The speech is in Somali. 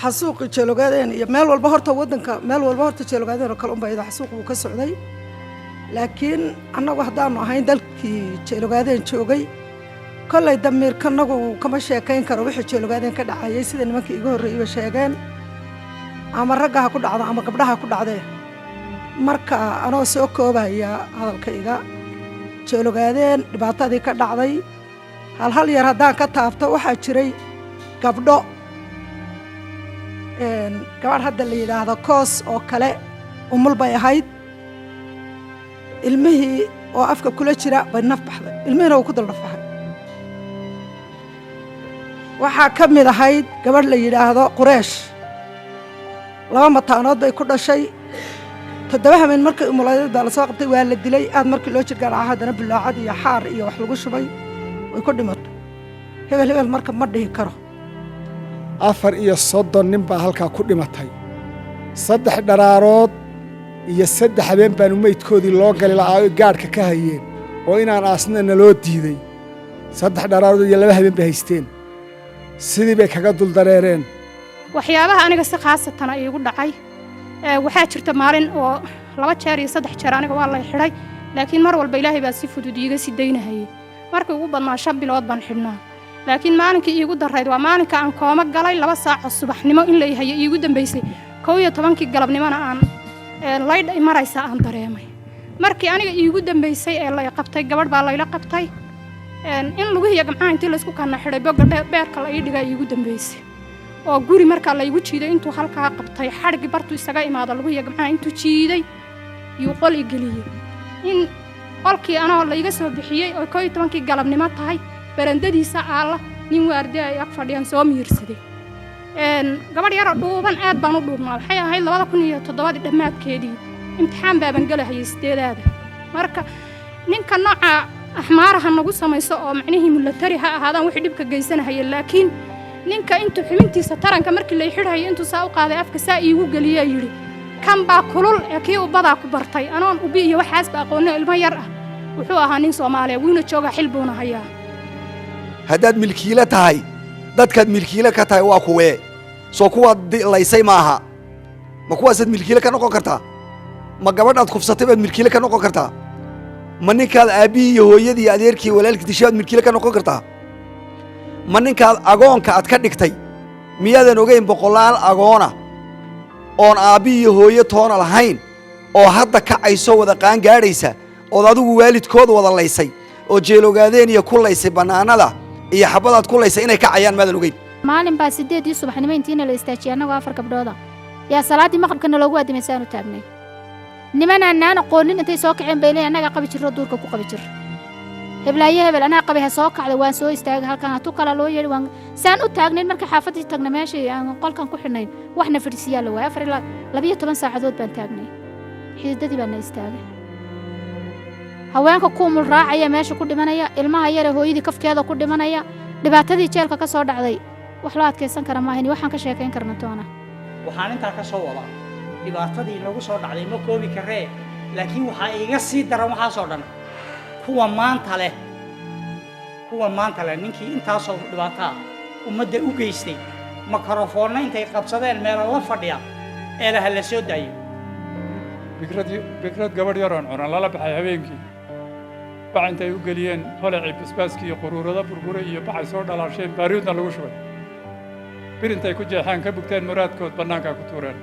Xasuuqii Jeelogaadeen iyo meel walba horta, waddanka meel walba horta Jeelogaadeen oo kale unba iyada xasuuq buu ka socday, laakiin annagu haddaanu ahayn dalkii Jeelogaadeen joogay, kollay damiirkanagu kama sheekayn karo wixii Jeelogaadeen ka dhacayay. Sida nimankii iga horreeyeyba sheegeen, ama ragga ha ku dhacdo ama gabdhaha ku dhacdee. Marka anoo soo koobaya hadalkayga, Jeelogaadeen dhibaatadii ka dhacday halhal yar haddaan ka taabto, waxaa jiray gabdho, gabadh hadda la yidhaahdo Koos oo kale, umul bay ahayd. Ilmihii oo afka kula jira bay naf baxday, ilmihiina wuu ku daldhafahay. Waxaa ka mid ahayd gabadh la yidhaahdo Qureesh. Laba mataanood bay ku dhashay. 7 habeen markay umuladeed baa lasoo qabtay, waa la dilay. Aad markii loo jirgaaraca, haddana bulaacad iyo xaar iyo wax lagu shubay, way ku dhimatay. Hebel hebel marka ma dhihi karo. 34 nin baa halkaa ku dhimatay. 3 dharaarood iyo 3 habeen baanu meydkoodii loo gali la'aa oy gaadhka ka hayeen oo inaan aasna naloo diiday. 3 dharaarood iyo 2 habeen bay haysteen, sidii bay kaga duldareereen. Waxyaabaha aniga si khaasatana iigu dhacay, waxaa jirta maalin oo 2 jeer iyo 3 jeer aniga waa lay xidhay, laakiin mar walba Ilaahay baa si fudud iiga sii daynahayay. Markii ugu badnaa 5 bilood baan xidhnaa, laakiin maalinkii iigu darrayd waa maalinka aan kooma galay. 2 saaco subaxnimo in lay hayo iigu dambaysay, 11-kii galabnimona aan laydh maraysa aan dareemay. Markii aniga iigu dambaysay ee lay qabtay, gabadh baa layla qabtay. In lugihiiyo gamcaha intii laysku kana xidhay, bogga beerka la ii dhigaa iigu dambaysay, oo guri markaa laygu jiiday. Intuu halkaa qabtay xadhigii bartuu isaga imaado, lugihiiyo gamcaha intuu jiiday yuu qol i geliyey. In qolkii anoo layga soo bixiyey oo 11-kii galabnimo tahay, barandadiisa aalla nin waardi ay ag fadhiyaan, soo miirsaday. Gabadh yaroo dhuuban, aad baan u dhuubnaa. Waxay ahayd 2007-dii dhammaadkeedii, imtixaan baaban gelahayay sideedaada. Marka ninka nooca axmaaraha nagu samayso oo macnihii milatari ha ahaadaan wixii dhibka geysanahaya, laakiin ninka intuu xubintiisa taranka markii lay xidhayay intuu saa u qaaday, afka saa iigu geliye, yidhi, "Kan baa kulul ee kii ubbadaa ku bartay." Anoon ubi iyo waxaasba aqoonno, ilmo yar ah. Wuxuu ahaa nin Soomaaliya, wuuna joogaa, xil buuna hayaa. Haddaad milkiile tahay, dadkaad milkiile ka tahay waa kuwee? Soo kuwaad laysay maaha? Ma kuwaasaad milkiile ka noqon kartaa? Ma gabadhaad kufsatay baad milkiile ka noqon kartaa? Ma ninkaad aabbihii iyo hooyadii iyo adeerkii walaalkii dishay baad milkiile ka noqon kartaa? Ma ninkaad agoonka aad ka dhigtay? Miyaadan ogayn boqolaal agoona oon aabbi iyo hooyo toona lahayn oo hadda kacayso, wada qaan gaadhaysa, ood adigu waalidkood wada laysay oo Jeelogaadeen iyo ku laysay bannaanada iyo xabadaad ku laysay inay kacayaan? Maadan ogeyn? Maalin baa 8-dii subaxnimo intiina la istaajiyay annagoo afar gabdhooda, yaa salaaddii maqribkana loogu addimay. Saanu taagnay, nimanaan naan aqoonin intay soo kaceen bay leeyiin, "Annagaa qabi jirro, duurka ku qabi jir heblaayo hebel, anaa qabay, ha soo kacda." Waan soo istaagay halkan, hatu kala loo yeedhi. Waan saan u taagnayn markii xaafaddii tagna, meeshii aan qolkan ku xidhnayn waxna fadhisiyaa la waayay. 4 ilaa 12 saacadood baan taagnay, xididadii baa na istaagay. Haweenka kuumul raacaya, meesha ku dhimanaya, ilmaha yare hooyadii kafkeeda ku dhimanaya, dhibaatadii jeelka ka soo dhacday wax loo adkaysan kara maahan, waxaan ka sheekayn karna toona. Waxaan intaa ka soo wadaa, dhibaatadii nagu soo dhacday ma koobi karee, laakiin waxaa iiga sii daran waxaasoo dhan kuwa maanta leh, kuwa maanta leh ninkii intaasoo dhibaataa ummadda u geystay, makrofoonna intay qabsadeen meelo la fadhiya eelaha la soo daayo. Bikrad, Bikrad, gabadh yaroon cunan lala baxay habeenkii, bac intay u geliyeen holacii basbaaskii iyo quruurado burburay iyo bacay soo dhalaasheen, baariudna lagu shubay, bir intay ku jeexeen ka bugteen muraadkood, bannaankaa ku tuureen.